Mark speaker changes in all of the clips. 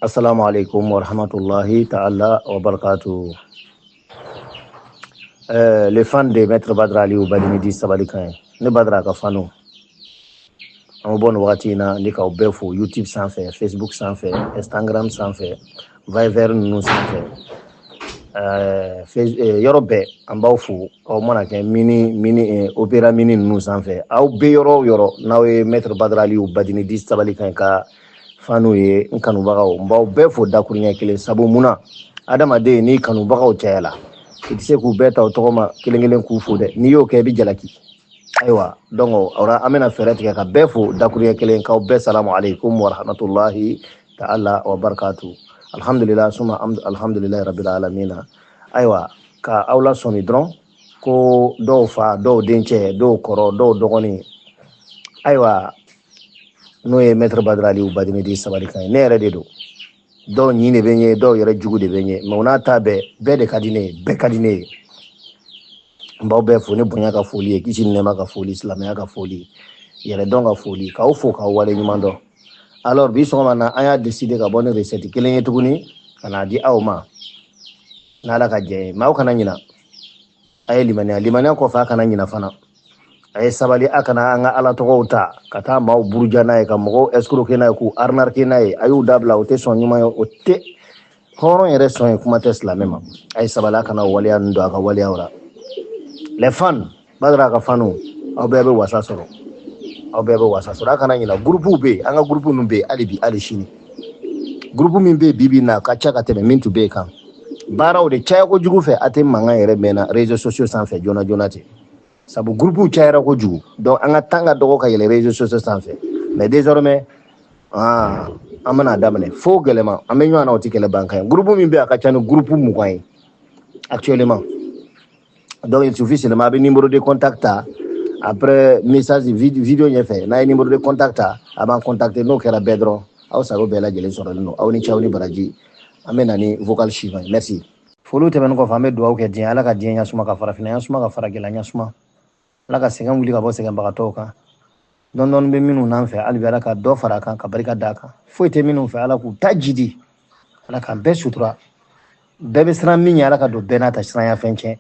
Speaker 1: Assalamu alaikum wa rahmatullahi ta'ala wa barakatuh. Les fans de Maître Badra Aliou Badini dit Sabalikan ye. Ne Badra ka fanu. An bɛ bɔ nin wagati in na ni k'aw bɛɛ fo YouTube sanfɛ, Facebook sanfɛ, Instagram sanfɛ, Viber ninnu sanfɛ. Yɔrɔ bɛɛ an b'aw fo. Aw mana kɛ mini mini Opera mini ninnu sanfɛ. Aw bɛ yɔrɔ o yɔrɔ n'aw ye Maître Badra Aliou Badini dit Sabalikan ka fanu ye, n kanubagaw, n b'aw bɛɛ fo dakuruɲɛ kelen. Sabu mun na? Adamaden, n'i kanubagaw cayala, i tɛ se k'u bɛɛ ta o tɔgɔ ma kelen kelen k'u fo dɛ. N'i y'o kɛ, i bɛ jalaki. Ayiwa, donc o an bɛna fɛɛrɛ tigɛ ka bɛɛ fo dakuruɲɛ kelen, k'aw bɛɛ salamu aleykum wa rahmatulahi ta'ala wa barakatu. Alhamdulillah suma alhamdulillahi rabbil alamina. Ayiwa, ka aw lasɔmi dɔrɔn ko dɔw fa, dɔw dencɛ, dɔw kɔrɔ, dɔw dɔgɔnin, ayiwa, n'o ye Maître Badra Aliou Badini dit Sabalikan ye. Ne yɛrɛ de don. Dɔw ɲin de bɛ n ye, dɔw yɛrɛ jugu de bɛ n ye, mais o n'a ta bɛɛ, bɛɛ de ka di ne ye, bɛɛ ka di ne ye. N b'aw bɛɛ fo ni bonya ka foli ye, kisi ni nɛɛma ka foli, silamɛya ka foli, yɛrɛdɔn ka foli, k'aw fo k'aw wale ɲuman dɔn. Alors, bi sɔgɔma na, an y'a décider ka bɔ ni recette kelen ye tuguni ka n'a di aw ma n'Ala ka jɛ ye. Mais aw kana ɲina, a ye limaniya. Limaniya kɔfɛ, a kana ɲina fana, a ye sabali. A kana an ka Ala tɔgɔw ta ka taa maaw buruja n'a ye, ka mɔgɔw escroquer n'a ye, k'u arnaquer n'a ye. A y'u dabila, o tɛ sɔn ɲuman ye, o tɛ hɔrɔn yɛrɛ sɔn ye, kuma tɛ silamɛ ma. A ye sabali, a kana waleya ninnu don a ka waleyaw la. Les fans, Badara ka fanu, aw bɛɛ bɛ wasa sɔrɔ, aw bɛɛ bɛ wasa sɔrɔ. A kana ɲina, groupe bɛ yen, an ka groupe ninnu bɛ yen hali bi, hali sini. Groupe min bɛ yen bi bi in na, a ka ca ka tɛmɛ min tun bɛ yen kan. Baaraw de caya kojugu fɛ, a tɛ mankan yɛrɛ mɛnna réseaux sociaux sanfɛ joona joona ten, sabu groupe cayara kojugu. Donc an ka temps ka dɔgɔ ka yɛlɛ réseaux sociaux sanfɛ. Mais désormais, ah, an bɛna daminɛ fo gɛlɛma, an bɛ ɲɔgɔn na, o tɛ kɛlɛ ban kan ye. Groupe min bɛ yen, a ka ca ni groupe 20 ye actuellement. Donc il suffit seulement a bɛ numéro de contact ta après message vidéo ɲɛfɛ. N'a ye numéro de contact ta, a b'an contacter. N'o kɛra bɛɛ dɔrɔn, aw sago bɛɛ lajɛlen sɔrɔlen don. Aw ni ce, aw ni baraji. An bɛ na ni vocal suivant ye. Merci. Foliw tɛmɛnen kɔfɛ, an bɛ dugawu kɛ diɲɛ. Ala ka diɲɛ ɲasuma, ka farafinna ɲasuma, ka farajɛla ɲasuma. Ala ka sɛgɛn wuli ka bɔ sɛgɛnbagatɔw kan. Dɔɔni dɔɔni bɛ minnu n'an fɛ, hali bi Ala ka dɔ fara a kan, ka barika d'a kan. Foyi tɛ minnu fɛ, Ala k'u ta jidi. Ala k'an bɛɛ sutura. Bɛɛ bɛ siran min ɲɛ, Ala ka don bɛɛ n'a ta siranya fɛn tiɲɛ.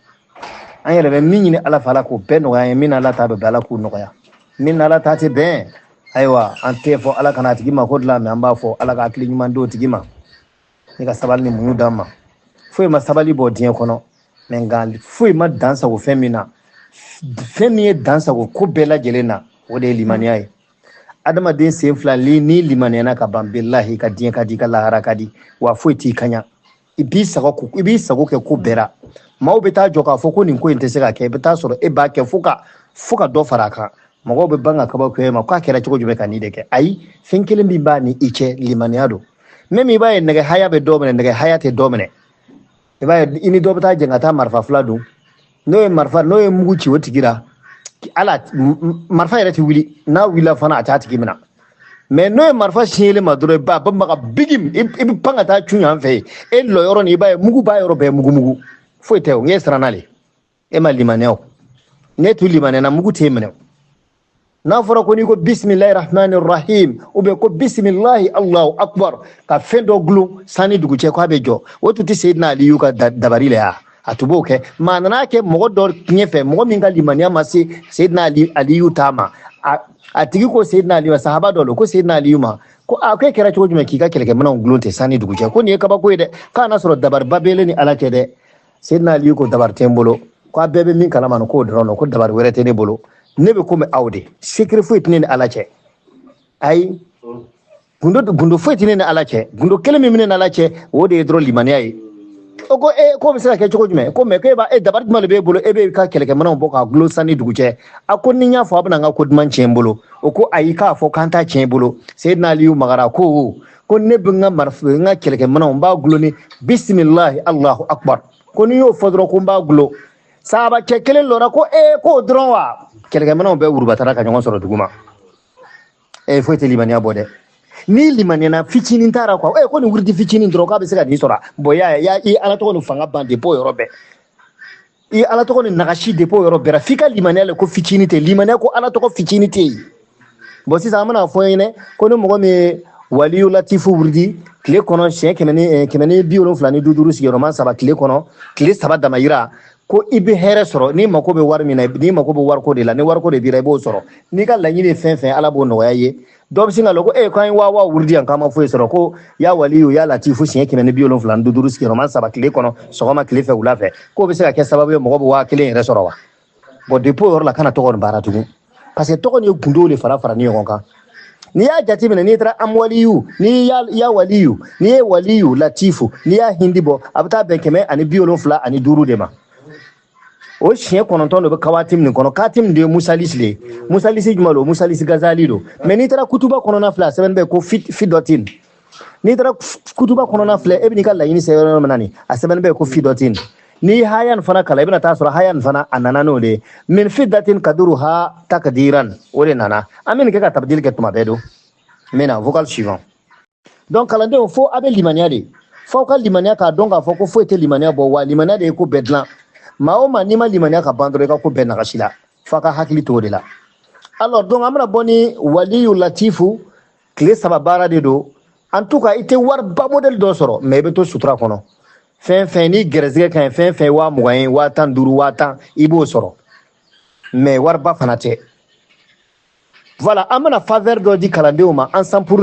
Speaker 1: An yɛrɛ bɛ min ɲini Ala fɛ, Ala k'o bɛɛ nɔgɔya an ye. Min n'Ala ta bɛ bɛn, Ala k'u nɔgɔya. Min n'Ala ta tɛ bɛn, ayiwa, an tɛ fɔ Ala kana a tigi ma ko dilan, mɛ an b'a fɔ Ala ka hakili ɲuman d'o tigi ma, ni ka sabali ni muɲu d'an ma. Foyi ma sabali bɔ diɲɛ kɔnɔ, mɛ nka foyi ma dan sago fɛn min na, fɛn min ye dan sago ko bɛɛ lajɛlen na, o de ye limaniya ye. Adamaden sen fila li, ni limaniyana ka ban, bilahi, ka diɲɛ ka di, ka lahara ka di, wa foyi t'i kaɲa. I b'i sago, i b'i sago kɛ ko bɛɛ la. Maaw bɛ taa jɔ k'a fɔ ko nin ko in tɛ se ka kɛ, i bɛ taa sɔrɔ e b'a kɛ fo ka dɔ fara a kan. Mɔgɔw bɛ ban ka kabako e ma k'a kɛra cogo jumɛn ka nin de kɛ. Ayi, fɛn kelen min b'a ni i cɛ, limaniya don. Même i b'a ye, nɛgɛ haya bɛ dɔ minɛ, nɛgɛ haya tɛ dɔ minɛ. I b'a ye, i ni dɔ bɛ taa jɛ ka taa marifa fila dun. N'o ye marifa, n'o ye mugu ci o tigi la, ala marifa yɛrɛ tɛ wuli. N'a wulila fana, a t'a tigi minɛ. Mais n'o ye marifa siɲɛlen ma dɔrɔn, i b'a ba maga bigim, i bɛ pan ka taa cun yan fɛ yen. E lɔ yɔrɔ nin, i b'a ye mugu b'a yɔrɔ bɛɛ mugu mugu. Foyi tɛ o, n k'e siranna le, e ma limaniya. O ne tun limaniyana, mugu t'e minɛ. N'a fɔra ko n'i ko bisimilahi rahmani rahim, ou bien ko bisimilahi allahu akbar, ka fɛn dɔ gulon sanni dugu cɛ k'a bɛ jɔ, o tun tɛ Seyidina Aliyu ka dabari la ya? A tun b'o kɛ. Maa nana kɛ mɔgɔ dɔ ɲɛfɛ, mɔgɔ min ka limaniya ma se Seyidina Aliyu ta ma. A tigi ko Seyidina Aliyu ma, sahaba dɔ don, ko Seyidina Aliyu ma ko a ko e kɛra cogo jumɛn k'i ka kɛlɛkɛminɛnw gulon ten sanni dugu cɛ? Ko nin ye kabako ye dɛ, k'a n'a sɔrɔ dabariba b'ele ni Ala cɛ dɛ. Seyidina Aliyu ko dabari tɛ n bolo, ko a bɛɛ bɛ min kalama nin k'o dɔrɔn don, ko dabari wɛrɛ tɛ ne bolo. Ne bɛ komi aw de, secret foyi tɛ ne ni Ala cɛ. Ayi, gundo gundo foyi tɛ ne ni Ala cɛ. Gundo kelen min bɛ ne ni Ala cɛ, o de ye dɔrɔn limaniya ye. O ko e k'o bɛ se ka kɛ cogo jumɛn? Ko mɛ ko e b'a e dabari jumɛn de b'e bolo, e b'e ka kɛlɛkɛminɛnw bɔ k'a gulon sanni dugu cɛ? A ko ni n y'a fɔ, a bɛna n ka ko duman tiɲɛ n bolo. O ko ayi, k'a fɔ k'an t'a tiɲɛ i bolo. Seyidina Aliyu magara ko ne bɛ n ka marifa, n ka kɛlɛkɛminɛnw, n b'a gulon ni bisimilahi allahu akbar. Ko n'i y'o fɔ dɔrɔn ko n b'a gulon. Sahaba cɛ kelen lɔra ko ee, k'o dɔrɔn wa? Kɛlɛkɛminɛnw bɛɛ wurubatara ka ɲɔgɔn sɔrɔ duguma. E foyi tɛ limaniya bɔ dɛ. Ni limaniyana fitinin taara quoi, e ko nin wurudi fitinin dɔrɔn k'a bɛ se ka nin sɔrɔ. Bon, y'a ye, i Ala tɔgɔ ni fanga ban depuis o yɔrɔ bɛɛ. I Ala tɔgɔ ni nagasi depuis o yɔrɔ bɛɛ la. F'i ka limaniya le ko fitinin tɛ limaniya, ko Ala tɔgɔ fitinin tɛ yen. Bon, sisan an bɛna fɔ ɲɛnɛ ko ni mɔgɔ min ye waliyu latifu wurudi Tile kɔnɔ siɲɛ 175 sigiyɔrɔma saba tile kɔnɔ, tile 3 damayira ko i bɛ hɛrɛ sɔrɔ. N'i mako bɛ wari min na, n'i mako bɛ wariko de la, ni wariko de b'i la, i b'o sɔrɔ. N'i ka laɲini ye fɛn fɛn, Ala b'o nɔgɔya i ye. Dɔ bɛ sin ka lɔ ko e k'an ye waa waa wurudi yan, k'an ma foyi sɔrɔ, ko ya waliyu ya latifu siɲɛ 175 sigiyɔrɔma saba tile kɔnɔ, sɔgɔma, tile fɛ, wula fɛ, k'o bɛ se ka kɛ sababu ye mɔgɔ bɛ 1000 yɛrɛ sɔrɔ wa? Bon, depuis o yɔrɔ la, kana tɔgɔ nin baara tugun, parce que tɔgɔ nin ye gundow de fara fara ni ɲɔgɔn kan. N'i y'a jateminɛ, n'i taara amwaliyu, n'i ya ya waliyu, n'i ye waliyu latifu, n'i y'a hindi bɔ, a bɛ taa bɛn 175 de ma. O siɲɛ 9 de bɛ kawatim nin kɔnɔ. Katim de ye musalisi de ye. Musalisi jumɛn don? Musalisi gazali don. Mais n'i taara kutuba kɔnɔna filɛ, a sɛbɛn bɛ ko fidɔtin. N'i taara kutuba kɔnɔna filɛ, e bɛ n'i ka laɲini sɛbɛn yɔrɔ min na nin, a sɛbɛn bɛ ko fidɔtin. N'i ye haya nin fana kalan, i bɛna taa sɔrɔ haya nin fana a nana n'o de ye, min fidatin kaduruha takdiran, o de nana. An bɛ nin kɛ ka tabdili kɛ tuma bɛɛ don. Maintenant, vocal suivant. Donc kalandenw, fo a bɛ limaniya de, f'aw ka limaniya k'a dɔn k'a fɔ ko foyi tɛ limaniya bɔ, wa limaniya de ye ko bɛɛ dilan. Maa o maa, n'i ma limaniya ka ban dɔrɔn, i ka ko bɛɛ nagasi la. F'a ka hakili to o de la. Alors donc, an bɛna bɔ ni waliyu latifu, tile 3 baara de don. En tout cas, i tɛ wariba modèle dɔ sɔrɔ, mais i bɛ to sutura kɔnɔ. Fɛn fɛn ni gɛrɛsɛgɛ ka ɲi, fɛn fɛn 20 000 ye, 15 000, 10 000, i b'o sɔrɔ, mais wariba fana tɛ. Voilà, an bɛna faveur dɔ di kalandenw ma ensemble pour